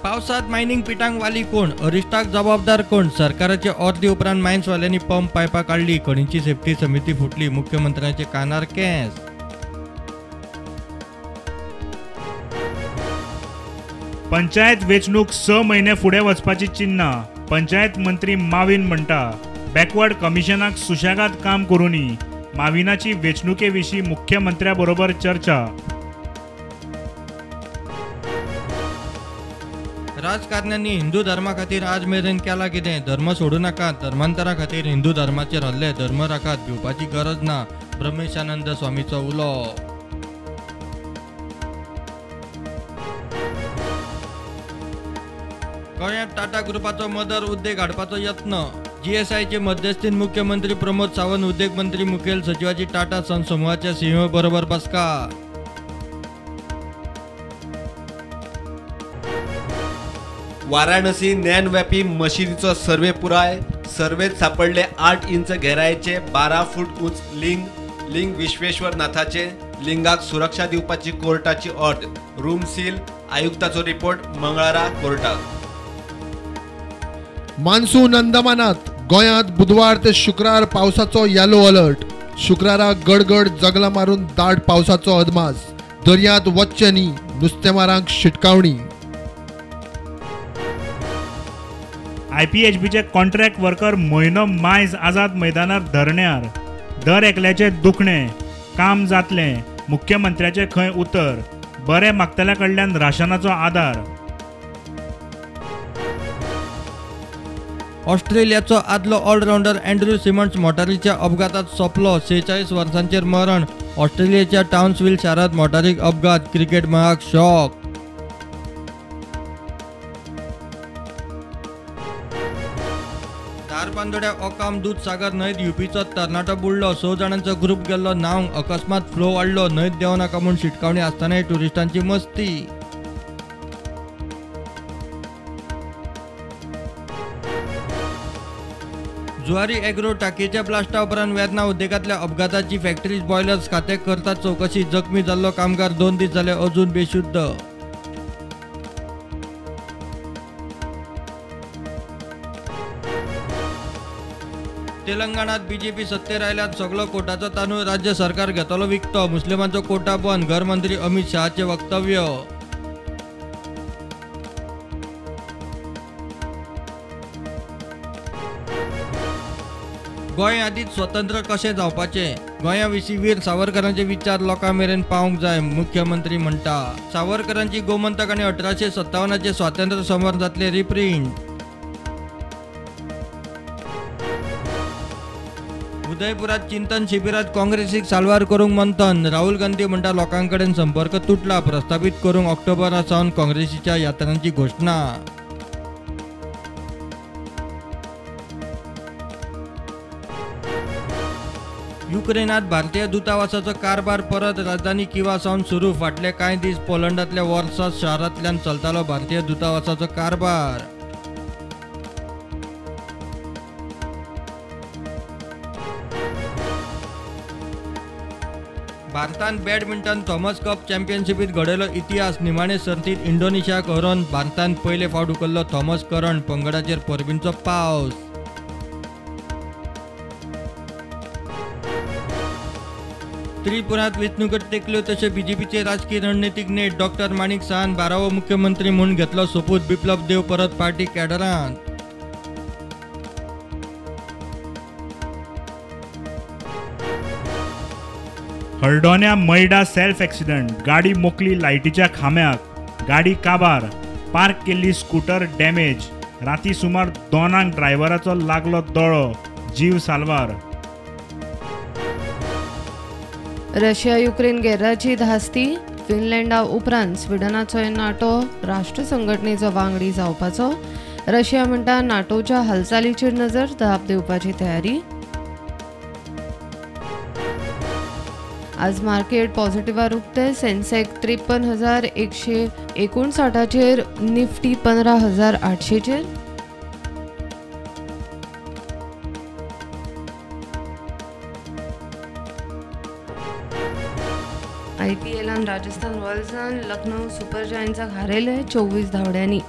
पावसात मायनिंग पिटांक वाली कोण, अरिश्टाक जबाबदार कोण? सरकाराचे अर्दी उपरांत मायन्सवाल्यांनी पंप पायपां काडली, खणीची सेफ्टी समिती फुटली, मुख्यमंत्र्यांचे कानार केंस. पंचायत वेंचणूक 6 म्हयने फुडें वचपाची चिन्हां, पंचायत मंत्री माविन म्हणटा बॅकवर्ड कमिशनाक सुशेगाद काम करुनी, माविनाची वेंचणुके विशीं मुख्यमंत्र्या बरोबर चर्चा. राजकारण्यांनी हिंदू धर्मा खातीर आज मेरेन केला कितें? धर्म सोडू नाकात, धर्मांतरा खातीर हिंदू धर्माचेर हल्ले, धर्म राखात, भिवपाची गरज ना, ब्रह्मेशानंद स्वामीचो उलो. गोंयांत टाटा ग्रुपाचो मदर उद्देग हाडपाचो यत्न, जीएसआयचे मध्यस्थीन मुख्यमंत्री प्रमोद सावंत, उद्देग मंत्री मुखेल सचिवाची टाटा सन्स समूहाच्या सीईओ बरोबर बसका. वाराणसी ज्ञानव्यापी मशिदीचो सर्वे पुराय, सर्वेत सापडले 8 इंच घेरायेचे 12 फूट उंच लिंग, लिंग विश्वेश्वर नाथाचे, लिंगाक सुरक्षा दिवपाची कोर्टाची अट, रूम सील, आयुक्ताचो रिपोर्ट मंगळारा कोर्टाक. मान्सून अंदमानात, गोंयांत बुधवार ते शुक्रार पावसाचो येलो अलर्ट. शुक्रारा गडगड जगला मारून दाट पावसाचो अदमास, दर्यांत वच्चें न्ही, नुस्तेमारांक शिटकावणी. आयपीएचबीचे कॉन्ट्रॅक्ट वर्कर म्हयनो मायज आझाद मैदानार धरण्यार, दर एकल्याचें दुखणें, काम जातलें, मुख्यमंत्र्याचें खंय उतर, बरें मागतल्या कडल्यान राशनाचो आदार. ऑस्ट्रेलियाचो आदलो ऑलरावंडर अँड्र्यू सिमंड्स मोटारीच्या अपघातात सोंपलो, 46 वर्सांचेर मरण. ऑस्ट्रेलियाच्या टाउन्सविल शारांत मोटारीक अपघात, क्रिकेट मळाक शॉक. धारबांदोड्या ओकाम दूदसागर न्हंयत युपीचो तरणाटो बुडलो, 6 जाणांचो ग्रुप गेल्लो न्हावंक, अकस्मात फ्लो वाडलो, न्हंयत देंवो नाका म्हूण शिटकावणी आसतनाय ट्युरिस्टांची मस्ती. जुवारी एग्रो टाकयेच्या ब्लास्टा उपरांत वेर्ना उद्देगांतल्या अपघाताची फॅक्टरीज बॉयलर्स खातें करतात चवकशी, जखमी जाल्लो कामगार 2 दीस जाले अजून बेशुद्ध. तेलंगणात बीजेपी सत्तेर आयल्यार सगलो कोटाचो तांदूळ राज्य सरकार घेतलो विकतो, मुस्लिमांचो कोटा बंद, घरमंत्री अमित शहाचें वक्तव्य. गोंय आदींच स्वतंत्र कशें जावपाचें, गोंया विशीं वीर सावरकरांचे विचार लोकां मेरेन पावंक जाय, मुख्यमंत्री म्हणटा. सावरकरांची गोमंतक आनी 1857 स्वातंत्र्य समर जातले रिप्रिंट. उदयपुरात चिंतन शिबिरात काँग्रेसीक साल्वार करूंक मंथन, राहुल गांधी म्हणटा लोकां कडेन संपर्क तुटला, प्रस्थापीत करूंक ऑक्टोबरा सावन काँग्रेसीच्या यात्रांची घोशणा. युक्रेनात भारतीय दूतावासाचो कारभार परत राजधानी किवा सावन सुरू, फाटले कांय दीस पोलंडांतल्या वॉर्सा शारांतल्यान चलतालो भारतीय दूतावासाचो कारभार. भारतान बॅडमिंटन थॉमस कप चॅम्पियनशिपीत घडयलो इतिहास, निमाणे सर्तीत इंडोनेशियाक हरोवन भारतान पयले फावट उखल्लो थॉमस करंड, पंगडाचेर परबींचो पावस. त्रिपुरांत वेंचणुकेत तेंकल्यो तशे बीजेपीचे राजकी रणनितीक नेट, डॉक्टर माणिक साहान 12वो मुख्यमंत्री म्हूण घेतलो सोपूत, बिप्लब देव परत पार्टी कॅडरांत. हळदोण्या मैडा सेल्फ एक्सिडंट, गाडी मोखली लायटीच्या खांब्याक, गाडी काबार, पार्क केल्ली स्कूटर डॅमेज, राती सुमार 2 ड्रायव्हराचो लागलो दोळो, जीव साल्वार. रशिया युक्रेन गैराची धास्ती, फिनलँडा उपरांत स्विडनाचोय नाटो राष्ट्र संघटनेचो वांगडी जावपाचो, रशिया म्हणटा नाटोच्या हालचालीचेर नजर दाब दिवपाची तयारी. आज मार्केट पॉझिटिव्हार उक्ते, सेन्सेक्स 53,159चेर, निफ्टी 15,800चेर. आयपीएलान राजस्थान रॉयल्सान लखनौ सुपर जायंट्साक हारयले 24 धांवड्यांनी.